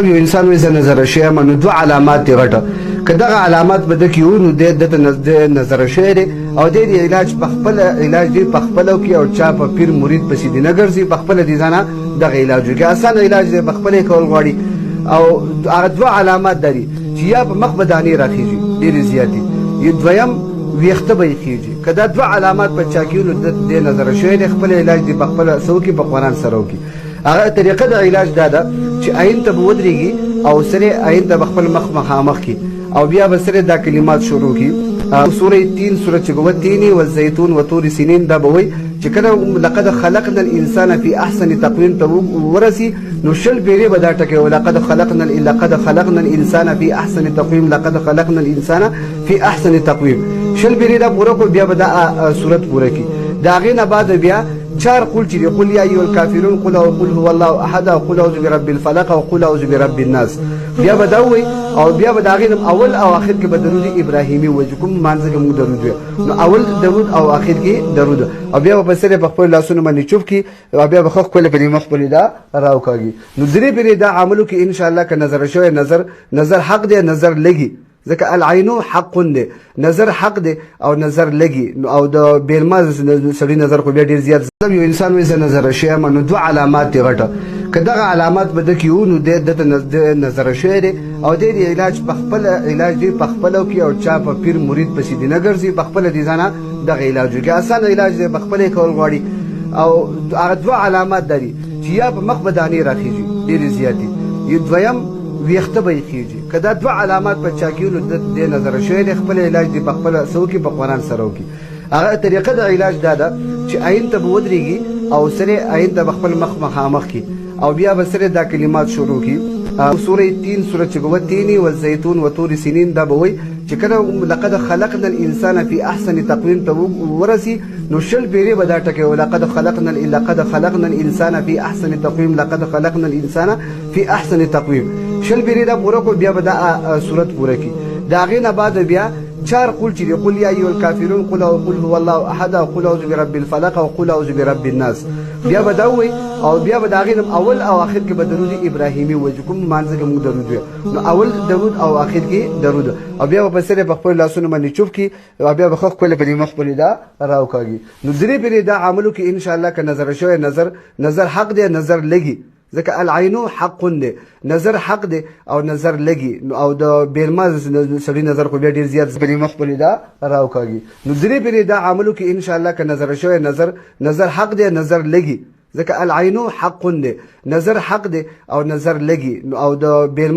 یو انسان وې نظر شي نو دوه علامات دی غټه که دغه علامات به د کې وو نو د نظر شوی دی او د دې علاج په خپل علاج دی په خپل کې او چا په پیر مرید پسې دی نه ګرځي، په خپل دي ځانه دغه علاج وکړي. اسانه علاج دی، په خپل کول غواړي. او هغه دوه علامات لري چې یا په مخ به دانې راخیږي ډېرې زیاتې، دویم ویښته به یې خیږي. که دا دوه علامات په چا کې نو د نظر شوی دی، خپل علاج دی په خپل څه وکړي، په قرآن سره وکړي. هغه طریقه د علاج دا ده چې عین ته به ودرېږي او سره عین ته به خپل مخ مخامخ کړي او بیا به سره دا کلمات شروع کړي. سورة تین، سورة چې به تینی و زیتون و طور سینین، دا به وایي چې کله لقد خلقنا الانسان فی احسن تقویم ته ورسي نو 20 پیرې به دا ټکی و لقد خلقنا لقد خلقنا الانسان فی احسن تقویم لقد خلقنا الانسان فی احسن تقویم، 20 پیرې دا پوره کړو، بیا به دا سورت پوره کړي. د هغې نه بعد بیا چار قل چې قل یا ایها الکافرون، قل او قل هو الله احد، او قل اعوذ برب الفلق، او قل اعوذ برب الناس، بیا به دا وایي. او بیا به د هغې نه اول او آخر کې به درود ابراهیمي وایي چې کوم لمانځه کې موږ درود وایو، نو اول درود او آخر کې درود. او بیا به په سر په خپلو لاسونو باندې چوپ کړي او بیا به ښه ښکلی په دې مخ باندې دا راوکاږي. نو درې پیرې دا عملو کې انشاءالله که نظر شوی نظر نظر حق دی، نظر لګي، ځکه العین حق دی، نظر حق دی او نظر لګي. او د بیلما سړي نظر خو بیا ډېر زیات. یو انسان وې نظر شوی نو دوه علامات دی غټه که دغه علامات به د کې وو نو د نظر شوی دی او د دې علاج په خپل علاج دی په خپل کې او چا په پیر مرید پسې دی نه ګرځي، په خپل دي ځانه دغه علاج وکړي. اسانه علاج دی، په خپل کول غواړي. او هغه دوه علامات لري چې یا په مخ به دانې راخیږي ډېرې زیاتې، دویم ویښته به یې خیږي. که دا دوه علامات په چا کې نو د نظر شوی دی، خپل علاج دی په خپل څه وکړي، په قرآن سره وکړي. هغه طریقه د علاج دا ده چې عین ته به ودرېږي او سره عین ته به خپل مخ مخامخ کړي او بیا به سره دا کلمات شروع کړي. سورة تین، سورة چې به تینی و زیتون و طور سینین، دا به وایي چې کله لقد خلقنا الانسان فی احسن تقویم ته ورسي نو 20 پیرې به دا ټکی و لقد خلقنا لقد خلقنا الانسان فی احسن تقویم لقد خلقنا الانسان فی احسن تقویم، 20 پیرې دا پوره کړو، بیا به دا سورت پوره کړي. د هغې نه بعد بیا چار قل چې دی قل یا ایها الکافرون، قل او قل هو الله احد، او قل اعوذ برب الفلق، او قل اعوذ برب الناس، بیا به دا وایي. او بیا به د هغې نه اول او آخر کې به درود ابراهیمي وایي چې کوم لمانځه کې موږ درود وایو، نو اول درود او آخر کې درود. او بیا به په سر په خپلو لاسونو باندې چوپ کړي او بیا به ښه ښکلی په دې مخ باندې دا راوکاږي. نو درې پیرې دا عملو کې انشاءالله که نظر شوی نظر نظر حق دی، نظر لګي، ځکه العین حق دی، نظر حق دی او نظر لګي. او د بیلما سړي نظر خو بیا ډېر زیات په دې مخ باندې دا راوکاږي. نو درې پیرې دا عملو کې انشاءالله که نظر شوی نظر نظر حق دی، نظر لګي، ځکه العین حق دی، نظر حق دی او نظر لګي. او د بیلما